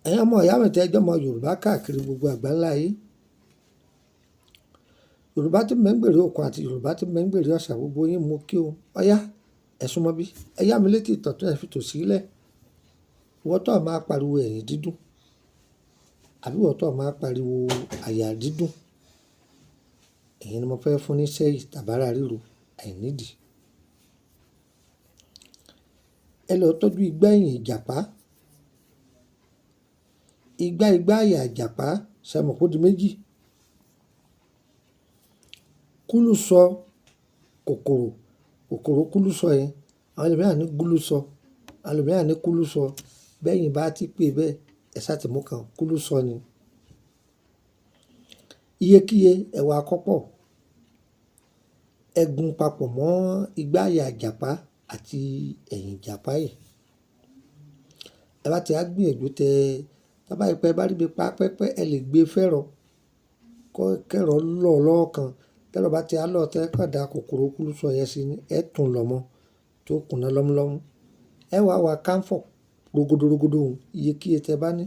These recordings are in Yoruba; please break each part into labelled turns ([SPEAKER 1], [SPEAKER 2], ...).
[SPEAKER 1] Ẹ̀yin ọmọ ìyá mi tẹ́ jẹ́ ọmọ Yorùbá káàkiri gbogbo àgbáńlá ayé. Yorùbá tí ń bẹ ń gbèrè òkun àti Yorùbá tí ń bẹ ń gbèrè ọ̀sà, gbogbo yín mo kí o. Ọ̀yá, ẹ súnmọ́ bí. Ẹ yá mi létí ìtàn tó ẹ fi tò sílẹ̀. Ìwọ tó máa pariwo ẹ̀yìn dídùn, àbí ìwọ tó máa pariwo àyà dídùn. Ẹ̀yin ni mo fẹ́ fún ní sẹ́yìn tàbí ara ríro àìnídìí. Ẹ lọ tọ́jú igbá ẹ̀yìn Ìjàpá. Igbá igbá àyà Ìjàpá, ṣẹ mọ̀ pé ó di méjì. Kúlú sọ kòkòrò, kòkòrò kúlú sọ yẹn. Àwọn ẹlòmíràn ní gúlú sọ, àwọn ẹlòmíràn ní kúlú sọ. Bẹ́yìn bá ti pé bẹ́ẹ̀, ẹ sá ti mú kan, kúlú sọ ni. Iyekíye ẹ̀wà àkọ́pọ̀. Ẹ gún papọ̀ mọ́ igbá àyà Ìjàpá àti ẹ̀yìn Ìjàpá yìí. Ẹ bá ti á gbìyànjú tẹ, tí bá pé ẹ bá rí bí pa pẹpẹ, ẹ lè gbé fẹ́rọ̀, kó kẹ́rọ̀ lọ́ lọ́kan. Tẹ́rọ̀ bá ti á lọ tẹ́ kàn dá kòkòrò kúlú sọ yẹn sí ní, ẹ tún lọ mọ́ tó kúnná lọ́múlọ́mú. Ẹ wá wá camphor rogodo rogodo òun, iyekíye tẹ bá ní.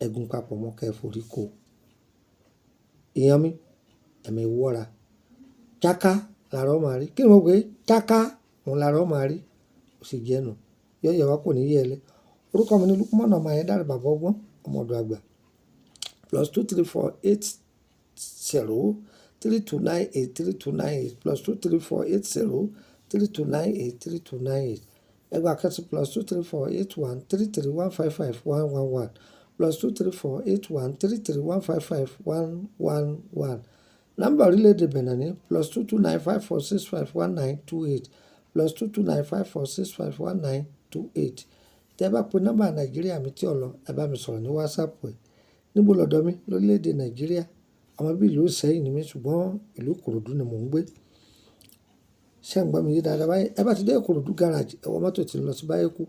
[SPEAKER 1] Ẹ gún papọ̀ mọ́ kí ẹ forí kó. Èèyàn mi, ẹ̀mí wọ́ra. Jáká làárọ̀ máa rí. Kí ni mo pè é? Jáká òun làárọ̀ máa rí. Ó sì jẹ́ nu. Yọ̀yọ̀ wá kò ní yẹ ẹ lẹ́. Orúkọ mi ni Lukman ọmọ Ayédáre, bàbá ọgbọ́n, ọmọ ọ̀dọ̀ àgbà. +234 80 3298 3298, +234 80 3298 3298. Ẹgbàá kan sí +234 81 33 155 111, +234 81 33 155 111. Nọ́mbà orílẹ̀-èdè Benin ní +229 54 65 19 28, +229 54 65 19 28. Tẹ́ bá pe nọ́mbà Nàìjíríà mi tí ò lọ, ẹ bá mi sọ̀rọ̀ ní WhatsApp ẹ. Níbo lọ̀dọ̀ mi lórílẹ̀-èdè Nàìjíríà? Ọmọ bí ìlú Ìsẹ́yìn ni mí, ṣùgbọ́n ìlú Ìkòròdú ni mò ń gbé. Ṣé ẹ̀ ń gbọ́ mi yé dáadáa báyìí? Ẹ bá ti dé Ìkòròdú garage, ẹ wọ mọ́tò tí ń lọ sí Báyẹ̀kú.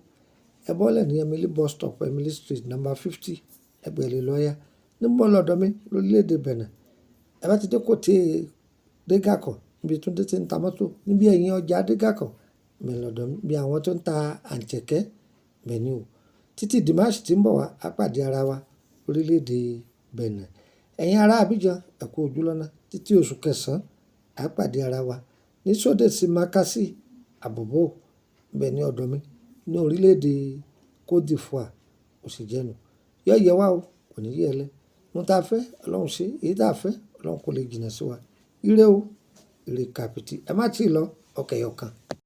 [SPEAKER 1] Ẹ bọ́lẹ̀ ní Emily bus stop, Emily Street, number 50, ẹgbẹ̀rún lọ́yà. Níbo lọ̀dọ̀ mi lórílẹ̀-èdè Benin? Ẹ bá ti dé Côte Dégàkọ̀, níbi Túndé tí ń ta mọ́tò, níbi ẹ̀yìn ọjà Dégàkọ̀, ibẹ̀ lọ̀dọ̀ mi, bí àwọn tó ń ta àǹtẹ̀kẹ́, ibẹ̀ ni o. Títí Dimash tí ń bọ̀ wá, á pàdé ara wa lórílẹ̀-èdè Benin. Ẹ̀yin ará Abidjan, ẹ kú ojú lọ́nà. Títí oṣù kẹsàn-án, á pàdé ara wa ní Sódèsì Makasi, Àbòbò, ibẹ̀ ni ọ̀dọ̀ mi ní orílẹ̀-èdè Côte d'Ivoire. Ó sì jẹ́ nu. Yọ yẹ wá o, kò ní yẹ ẹ lẹ́. Ohun tí a fẹ́, Ọlọ́run ṣe, èyí tí a fẹ́, Ọlọ́run kò lè jìnnà sí wa. Ire o, ire kàbìtì. Ẹ má tíì lọ, ọ̀kẹ́ yọkan.